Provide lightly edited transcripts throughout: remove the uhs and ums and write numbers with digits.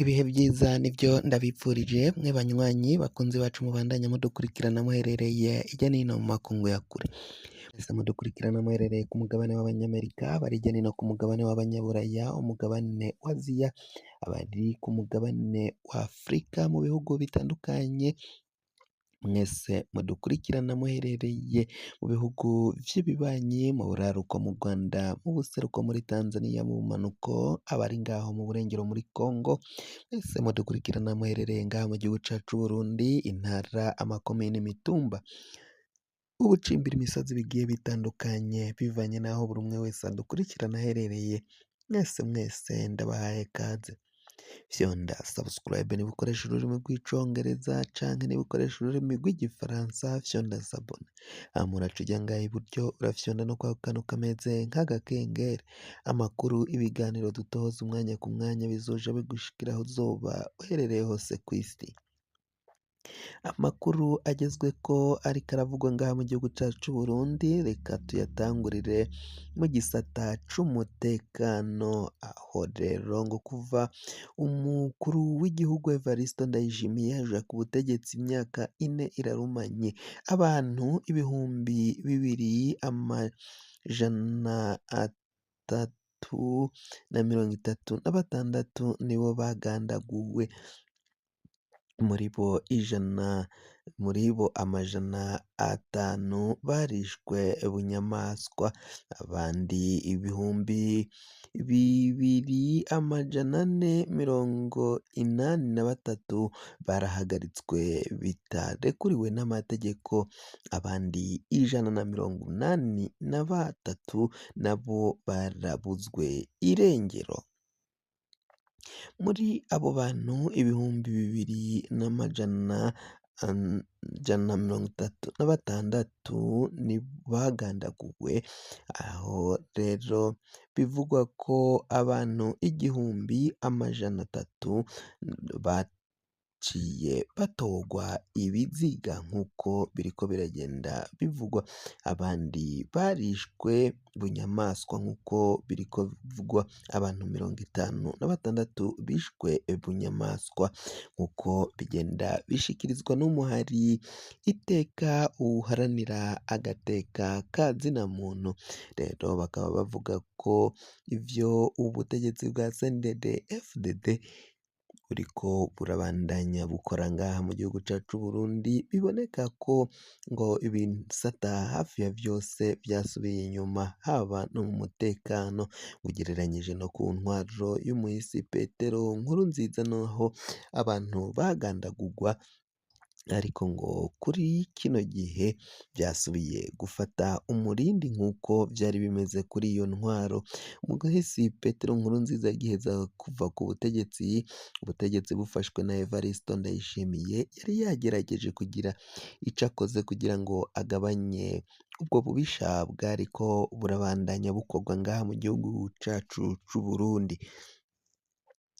Ibihe vyiza nivyo ndabipfurije mwe banywanyi bakunzi bacu mubandanya mudukurikirana muherereye irya nino mu makungu ya kure. Mwese mudukurikirana muherereye ku mugabane w'abanyamerika, abari hirya nino ku mugabane w'abanyaburaya, umugabane wa Aziya, abari ku mugabane wa Afrika mu bihugu bitandukanye, mwese mudukurikirana muherereye mu bihugu vy'ibibanyi, mu buraruko mu Rwanda, mu buseruko muri Tanzania, mu bumanuko, abari ngaho mu burengero muri Congo, mwese mudukurikirana muherereye ngaha mu gihugu cacu c'Uburundi, intara, amakomine, imitumba, ubucimbira imisozi bigiye bitandukanye bivanye n'aho buri umwe wese adukurikirana aherereye, mwese mwese ndabahaye kaze. Fyonda subscribe niba ukoresha ururimi rw'icongereza canke niba ukoresha ururimi rw'igifaransa fyonda s'abonner. Hama uraca uja ngaha iburyo urafyonda no kwako kantu kameze nk'agakengeri. Amakuru, ibiganiro dutoza umwanya ku mwanya bizoja bigushikira aho uzoba uherereye hose kw'isi. Amakuru agezweko ariko aravugwa ngaha mu gihugu cacu c'Uburundi, reka tuyatangurire mu gisata c'umutekano, aho rero ngo kuva umukuru w'igihugu Evariste Ndayishimiye aja ku butegetsi imyaka 4 irarumanye, abantu 2336 nibo bagandaguwe. Muri bo 100, muri bo 500 barishwe bunyamaswa, abandi 2483 barahagaritswe bitarekuriwe n'amategeko, abandi 183 nabo barabuzwe irengero. Muri abo bantu 2136 ni bagandaguwe, aho rero bivugwa ko abantu 1300 baciye batorwa ibiziga nk'uko biriko biragenda bivugwa, abandi barishwe bunyamaswa nk'uko biriko bivugwa, abantu 56 bishwe bunyamaswa nk'uko bigenda bishikirizwa n'umuhari iteka uharanira agateka ka zina muntu. Rero bakaba bavuga ko ivyo ubutegetsi bwa CNDD-FDD buriko burabandanya bukora ngaha mu gihugu cacu c'Uburundi, biboneka ko ngo ibisata hafi ya vyose vyasubiye inyuma, haba no mu mutekano ugereranyije no ku ntwaro y'umuhisi Petero Nkurunziza, naho abantu bagandagurwa, ariko ngo kuri kino gihe vyasubiye gufata umurindi nk'uko vyari bimeze kuri iyo ntwaro. Umuhisi Petero Nkurunziza agiheza kuva ku butegetsi, ubutegetsi bufashwe na Evariste Ndayishimiye, yari yagerageje kugira ico akoze kugira ngo agabanye ubwo bubisha bwariko burabandanya bukorwa ngaha mu gihugu cacu c'Uburundi.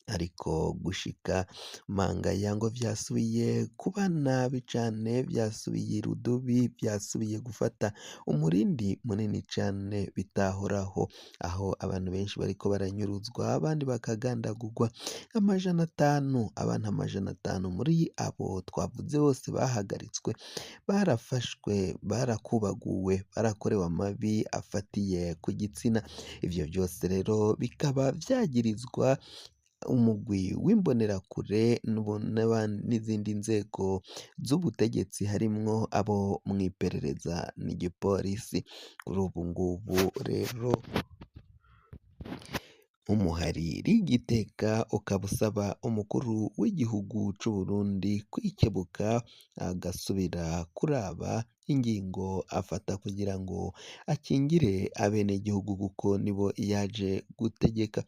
Ariko gushika mangaya ngo vyasubiye kuba nabi cane, vyasubiye irudubi, vyasubiye gufata umurindi munini cane bitahoraho, aho abantu benshi bariko baranyuruzwa, abandi bakagandagurwa, 500, abantu 500 muri abo twavuze bose bahagaritswe, barafashwe, barakubaguwe, barakorewe amabi afatiye ku gitsina. Ivyo vyose rero bikaba vyagirizwa umugwi w'imbonerakure n'izindi nzego z'ubutegetsi harimwo abo mw'iperereza n'igipolisi. Kuri ubu ngubu rero umuhari rigiteka ukaba usaba umukuru w'igihugu c'Uburundi kwikebuka agasubira kuraba ingingo afata kugira ngo akingire abenegihugu kuko nibo yaje gutegeka.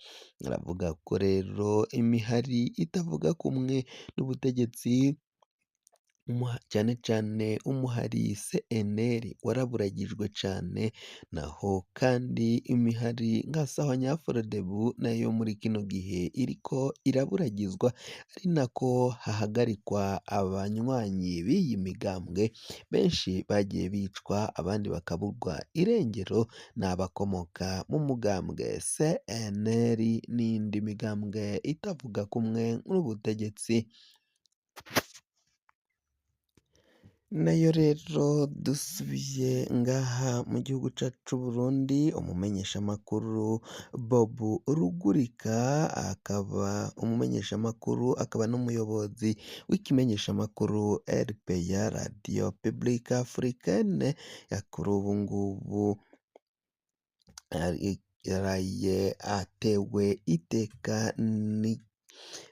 Aravuga ko rero imihari itavuga kumwe n'ubutegetsi Cane cane umuhari CNL waraburagijwe cane, naho kandi imihari nka Sahwanyafrodebu nayo muri kino gihe iriko iraburagizwa, ari nako hahagarikwa abanywanyi b'iyi migambwe, benshi bagiye bicwa abandi bakaburwa irengero, n'abakomoka mu mugambwe CNL n'iyindi migambwe itavuga kumwe n'ubutegetsi. Nayo rero dusubiye ngaha mu gihugu cacu c'Uburundi, umumenyeshamakuru Bob Rugurika akaba umumenyeshamakuru akaba n'umuyobozi w'ikimenyeshamakuru RPA Radio Publique Africaine, kuri ubu ngubu yaraye atewe iteka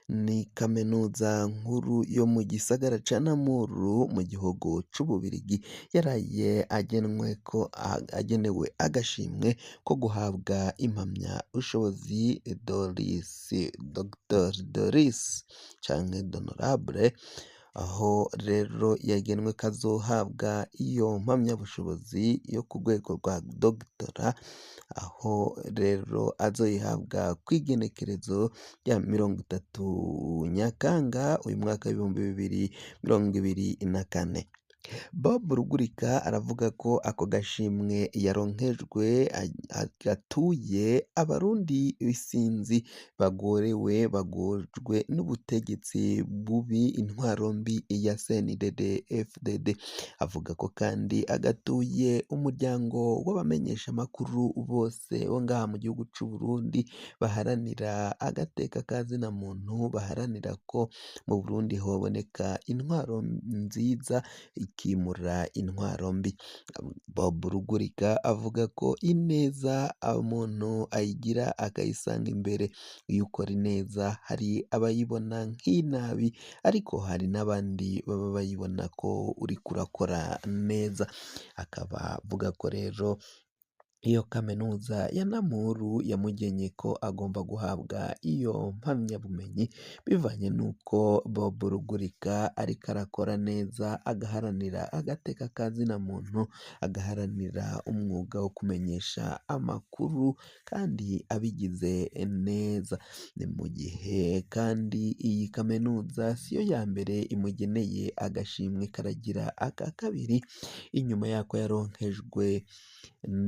ni kaminuza nkuru yo mu gisagara ca Namuru mu gihugu c'Ububirigi, yaraye agenwe ko agenewe agashimwe ko guhabwa impamyabushobozi Doris Dr Doris canke Honorable, aho rero yagenwe ko azohabwa iyo mpamyabushobozi yo ku rwego rwa dogitera, aho rero azoyihabwa kw'igenekerezo rya 30 Nyakanga uyu mwaka w'2024. Bob Rugurika aravuga ko ako gashimwe yaronkejwe gatuye abarundi isinzi bagorewe bagojwe n'ubutegetsi bubi, intwaro mbi ya CNDD FDD. Avuga ko kandi agatuye umuryango w'abamenyeshamakuru bose bo ngaha mu gihugu c'Uburundi, baharanira agateka ka zina muntu, baharanira ko mu Burundi hoboneka intwaro nziza ikimura intwaro mbi. Bob Rugurika avuga ko ineza umuntu ayigira akayisanga imbere, iyo ukora ineza hari abayibona nk'inabi, ariko hari n'abandi baba bayibona ko uriko urakora neza. Akaba avuga ko rero iyo kaminuza ya Namuru yamugenye ko agomba guhabwa iyo mpamyabumenyi, bivanye n'uko Bob Rugurika ariko arakora neza, agaharanira agateka ka zina muntu, agaharanira umwuga wo kumenyesha amakuru kandi abigize neza. Ni mu gihe kandi iyi kaminuza siyo ya mbere imugeneye agashimwe, karagira aka kabiri, inyuma yako yaronkejwe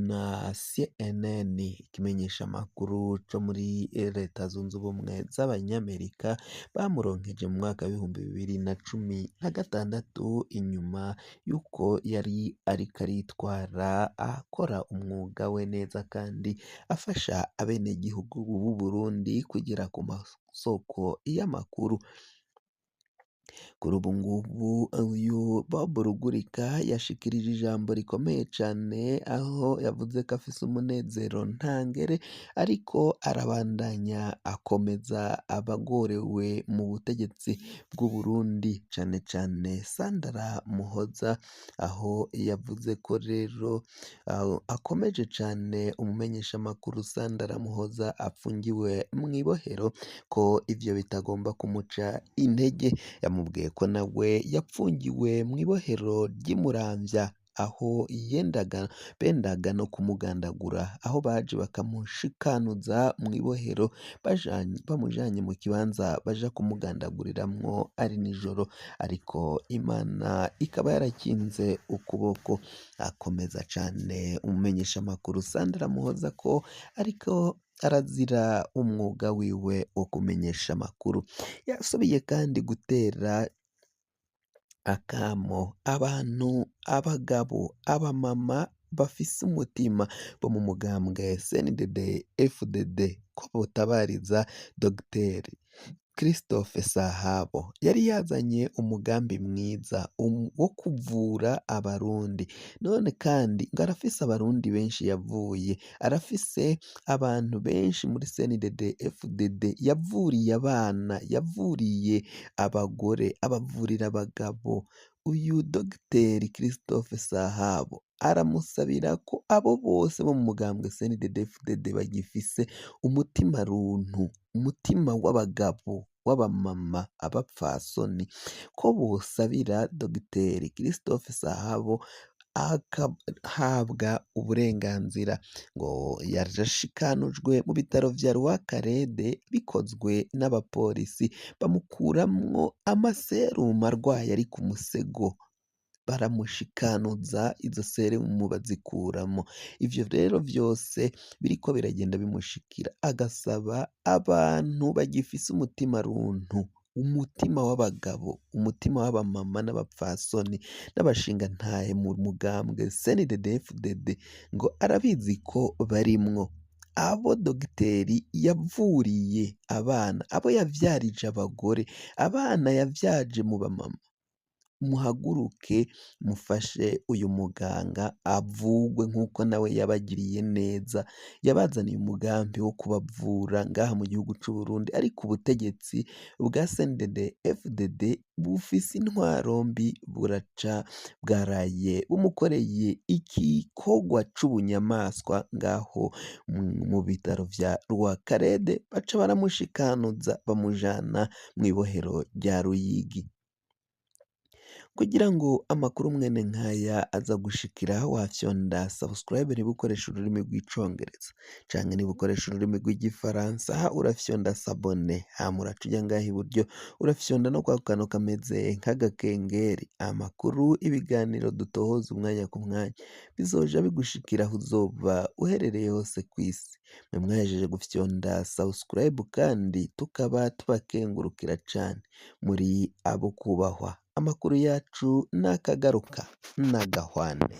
na CNN, ikimenyeshamakuru co muri Leta Zunze Ubumwe z'Abanyamerika, bamuronkeje mu mwaka w'2016, inyuma y'uko yari ariko aritwara akora umwuga we neza kandi afasha abenegihugu b'u Burundi kugera ku masoko y'amakuru. Kuri ubu ngubu uyu Bob Rugurika yashikirije ijambo rikomeye cane, aho yavuze ko afise umunezero ntangere, ariko arabandanya akomeza abagorewe mu butegetsi bw'u Burundi, cane cane Sandra Muhoza, aho yavuze ko rero akomeje cane umumenyeshamakuru Sandra Muhoza apfungiwe mw'ibohero, ko ivyo bitagomba kumuca intege. Yamubwiye ko nawe yapfungiwe mw'ibohero ry'i Muramvya, aho bendaga no kumugandagura, aho baje bakamushikanuza mw'ibohero bamujanye mu kibanza baja kumugandaguriramwo ari nijoro, ariko Imana ikaba yarakinze ukuboko. Akomeza cane umumenyeshamakuru Sandra Muhoza ko ariko arazira umwuga wiwe wo kumenyesha amakuru. Yasubiye kandi gutera akamo abantu, abagabo, abamama bafise umutima bo mu mugambwe CNDD FDD ko botabariza Dr Christophe Sahabo, yari yazanye umugambi mwiza wo kuvura abarundi, none kandi ngo arafise abarundi benshi yavuye, arafise abantu benshi muri CNDD FDD yavuriye abana, yavuriye abagore, abavurira abagabo. Uyu Dr Christophe Sahabo aramusabira ko abo bose bo mu mugambwe CNDD FDD bagifise umutima runtu, umutima w'abagabo. w'abamama, abapfasoni, ko bosabira Dogiteri Christophe Sahabo agahabwa uburenganzira. Ngo yarashikanujwe mu bitaro vya Rwakarede bikozwe n'abapolisi, bamukuramwo amaserumu arwaye ari ku musego, baramushikanuza izo serumu bazikuramo. Ivyo rero vyose biriko biragenda bimushikira, agasaba abantu bagifise umutima runtu, umutima w'abagabo, umutima w'abamama n'abapfasoni n'abashingantahe mu mugambwe CNDD-FDD, ngo arabizi ko barimwo abo dogiteri yavuriye abana, abo yavyarije abagore, abana yavyaje mu bamama. Muhaguruke mufashe uyu muganga avugwe nk'uko nawe yabagiriye neza, yabazaniye umugambi wo kubavura ngaha mu gihugu c'Uburundi, ariko ubutegetsi bwa CNDD FDD bufise intwaro mbi, buraca bwaraye bumukoreye igikorwa c'ubunyamaswa ngaho mu bitaro vya Rwakarede, baca baramushikanuza bamujana mw'ibohero rya Ruyigi. Kugira ngo amakuru mwene nkaya aza gushikira, wafyonda subscribe niba ukoresha ururimi rw'icongereza, canke niba ukoresha ururimi rw'igifaransa urafyonda s'abonner, hama uraca uja ngaha iburyo urafyonda no kwa kantu kameze nk'agakengeri. Amakuru, ibiganiro dutohoza umwanya ku mwanya bizoja bigushikira aho uzoba uherereye hose kw'isi. Mwe mwahejeje gufyonda subscribe kandi tukaba tubakengurukira cane, muri abo kubahwa. Amakuru yacu nakagaruka nagahwane.